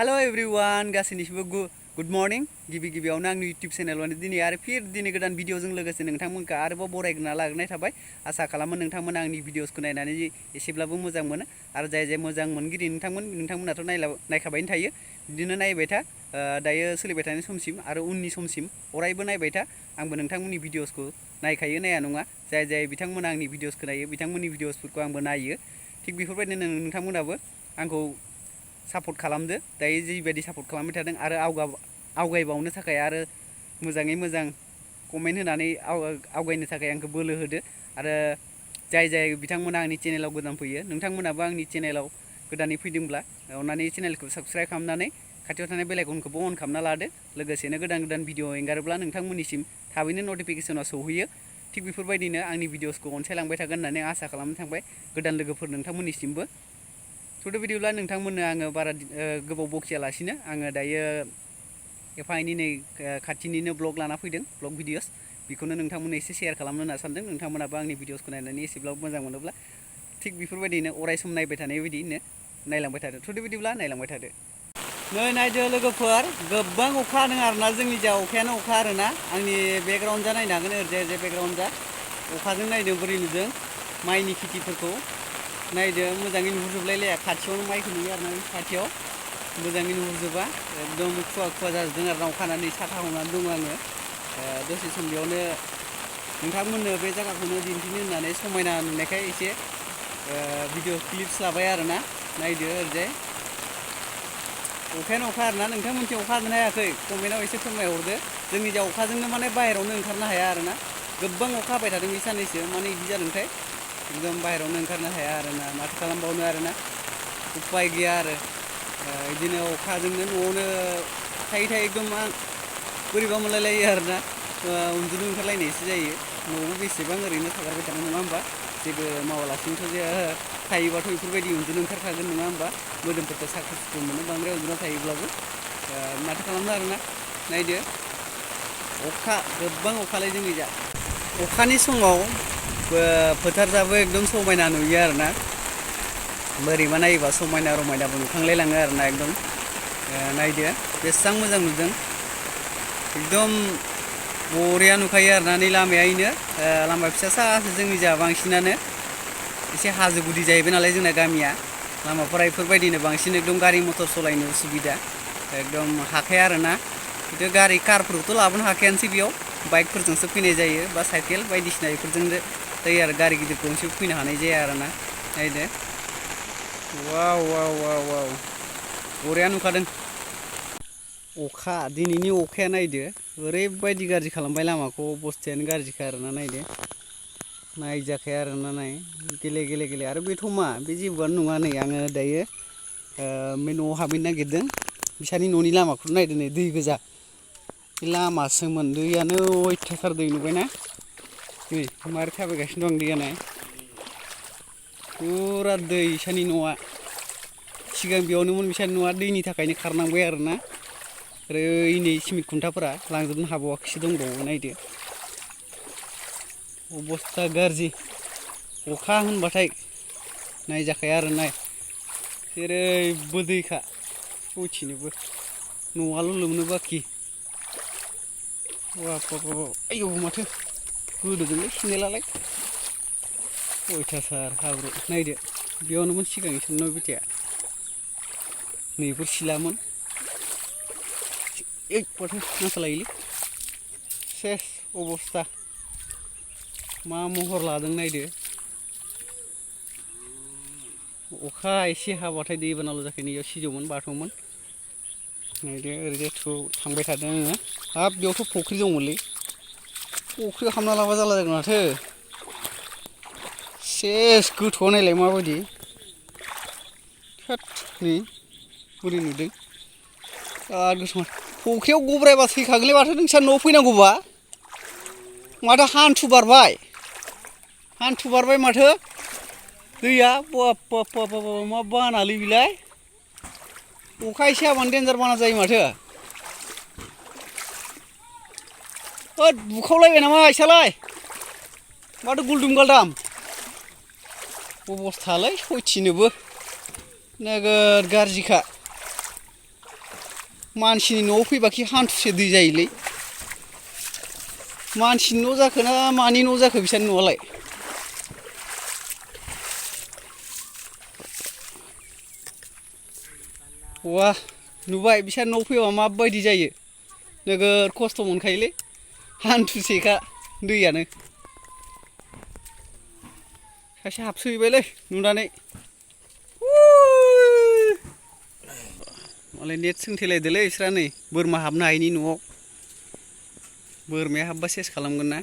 hello everyone गासैनिबो good morning गिबियावनो आंनि यूट्यूब चेनेलावनो दिनै आरो दिनै गोदान भिडिअजों लोगोसे नोंथांमोनखौ आरोबाव बरायग्रोना लाग्रोनाय थाबाय आसा खालामो नोंथांमोना आंनि भिडिअसखौ नायनानै एसेब्लाबो मोजां मोनो आरो जाय मोजां मोनगिरि नोंथांमोनाथ' नायखाबायनो थायो बिदिनो नायबाय था दायो सोलिबाय थानाय समसिम आरो उननि समसिम अरायबो नायबाय था आंबो नोंथांमोननि भिडिअसखौ नायखायो नाया नङा जाय बिथांमोना आंनि भिडिअसखौ नायो बिथांमोननि भिडिअसफोरखौ आंबो नायो थिग बेफोरबायदिनो नोंथांमोनाबो आंखौ सापर्ट खालामदो दायो जिबायदि सापर्ट खालामबाय थादों आरो आवगायबावनो थाखाय आरो मोजाङै मोजां कमेन्ट होनानै आवगायनो थाखाय आंखौ बोलो होदो आरो जाय बिथांमोना आंनि चेनेलाव गोदान फैयो नोंथांमोनाबो आंनि चेनेलाव गोदानै फैदोंब्ला अननानै चेनेलखौ साबस्क्राइब खालामनानै खाथियाव थानाय बेल आइकनखौबो अन खालामना लादो लोगोसेनो गोदान भिडिअ एंगारोब्ला नोंथांमोननिसिम थाबैनो नटिफिकेसना सौहैयो थिग बेफोरबायदिनो आंनि भिडिअसखौ अनसायलांबाय थागोन होननानै आसा खालामनो थांबाय गोदान लोगोफोर नोंथांमोननिसिमबो थुदो बिदिब्ला नोंथांमोननो आङो बारा गोबाव बखियालासिनो आङो दायो एफा एनै नै खाथिनिनो ब्लग लाना फैदों ब्लग भिडिअस बेखौनो नोंथांमोननो एसे शेयार खालामनो होनना सानदों नोंथांमोनाबो आंनि भिडिअसखौ नायनानै एसेब्लाबो मोजां मोनोब्ला थिग बेफोरबायदिनो अराय सम नायबाय थानाय बायदिनो नायलांबाय थादो थुदो बिदिब्ला नायलांबाय थादो नै नायदो लोगोफोर गोबां अखा हादों आरोना जोंनि जा अखायानो अखा आरोना आंनि बेकग्राउन्ड जा नायनो हागोन ओरैजाय बेकग्राउन्ड जा अखाजों नायदों बोरै नुदों माइनि खेथिफोरखौ नायदो मोजाङै नुहुरजोबलायलाया खाथियावनो माइखौ नुयो आरोना खाथियाव मोजाङै नुहुरजोबा एकदम खुवा जाजोबदों आरोना अखा हानानै साथा हमनानै दङ आङो दसे सम बेयावनो नोंथांमोननो बे जायगाखौनो दिन्थिनो होननानै समायना नुनायखाय एसे भिडिअ क्लिप्स लाबाय आरोना नायदो ओरैजाय अखायानो अखा आरोना नोंथांमोनथिं अखा हादोंना हायाखै कमेन्टआव एसे फोरमायहरदो जोंनि जा अखाजोंनो माने बाहेरायावनो ओंखारनो हाया आरोना गोबां अखा हाबाय थादों बे साननैसो माने बिदि जादोंथाय एकदम बाहेरायावनो ओंखारनो हाया आरोना माथो खालामबावनो आरोना उपाय गैया आरो बिदिनो अखाजोंनो न'आवनो थायै एकदम बोरैबा मोनलायलायो आरोना उन्दुनो ओंखारलायनायसो जायो न'आवबो बेसेबां ओरैनो थागारबाय थानो नङा होमबा जेबो मावालासिनोथ' जे थायोबाथ' बेफोरबायदि उन्दुनो ओंखारखागोन नङा होमबा मोदोमफोरखौ साख्रु सुख्रु मोनो बांद्राय उन्दुना थायोब्लाबो माथो खालामनो आरोना नायदो अखा गोबां अखालाय जोंनि जा अखानि समाव फोथारफ्राबो एकदम समायना नुयो आरोना बोरैबा नायोबा समायना रमायनाबो नुखांलायलाङो आरोना एकदम नायदो बेसेबां मोजां नुदों एकदम बरिया नुखायो आरोना नै लामायायैनो लामा फिसासासो जोंनि जा बांसिनानो एसे हाजो गुदि जाहैबाय नालाय जोंना गामिया लामाफोरा बेफोरबायदिनो बांसिन एकदम गारि मटर सालायनो उसुबिदा एकदम हाखाया आरोना बिदि गारि कारफोरखौथ' लाबोनो हाखायानोसै बेयाव बाइकफोरजोंसो फैनाय जायो बा साइकेल बायदिसिना बेफोरजों जायो आरो गारि गिदिर गंसे फैनो हानाय जाया आरोना नायदो वाव बरिया नुखादों अखा दिनैनि अखाया नायदो ओरैबायदि गाज्रि खालामबाय लामाखौ अबस्थायानो गाज्रिखा आरोना नायदो नायजाखाया आरोना नाय गेले आरो बेथ' मा बे जेबोआनो नङा नै आङो दायो बे न'आव हाबहैनो नागिरदों बिसानि न'नि लामाखौ नायदो नै दै गोजा बे लामासोमोन दैयानो अयथासार दै नुबायना नै मारै थाबायगासिनो दं दैया नाय फुरा दै बिसानि न'आ सिगां बेयावनोमोन बिसानि न'आ दैनि थाखायनो खारनांबाय आरोना ओरै नै सिमेन्ट खुन्थाफोरा लांजोबनो हाबावाखैसो दंबावो नायदो अबस्था गाज्रि अखा होनबाथाय नायजाखाया आरो नाय जेरैबो दैखा सयथिनोबो न'आल' लोमनो बाखि आयौ माथो गोदोजोंलै सिनेलालाय अयथासार हाब्रु नायदो बेयावनोमोन सिगां इसोरनि न' बिथाया नैफोर सिलामोन माथो नांखालायोलै सेस अबस्था मा महर लादों नायदो अखा एसे हाबाथाय दैबानाल' जाखायो इयाव सिजौमोन बाथौमोन नायदो ओरैजाय थांबाय थादों आङो हाब बेयावथ' फख्रि दंमोनलै फख्रियाव हाबना लाबा जाला जागोन माथो सेस गोथौआ नायलाय माबायदि थोद नै बोरै नुदों बिराद गोथौ फख्रियाव गब्रायबा थैखागोनलै माथो नोंस्रा न'आव फैनांगौबा माथो हान्थु बारबाय माथो दैया बाब मा बानालै बिलाय अखा एसे हाबानो देन्जार बाना जायो माथो होद बुखावलायबाय नामा इसालाय माथो गुलदुम गालदाम अबस्थालाय सयथिनोबो नोगोद गाज्रिखा मानसिनि न'आव फैबाखि हान्थुसे दै जायोलै मानसिनि न' जाखो ना मानि न' जाखो बिसोरनि न'आलाय वाह नुबाय बिसोर न' फैबा माबायदि जायो नोगोर खस्थ' मोनखायोलै हान्थुसेखा दैयानो सासे हाबसोहैबायलै नुनानै मालाय नेट सोंथेलायदोलै बिस्रा नै बोरमा हाबनो हायिनि न'आव बोरमाया हाबबा सेस खालामगोन ना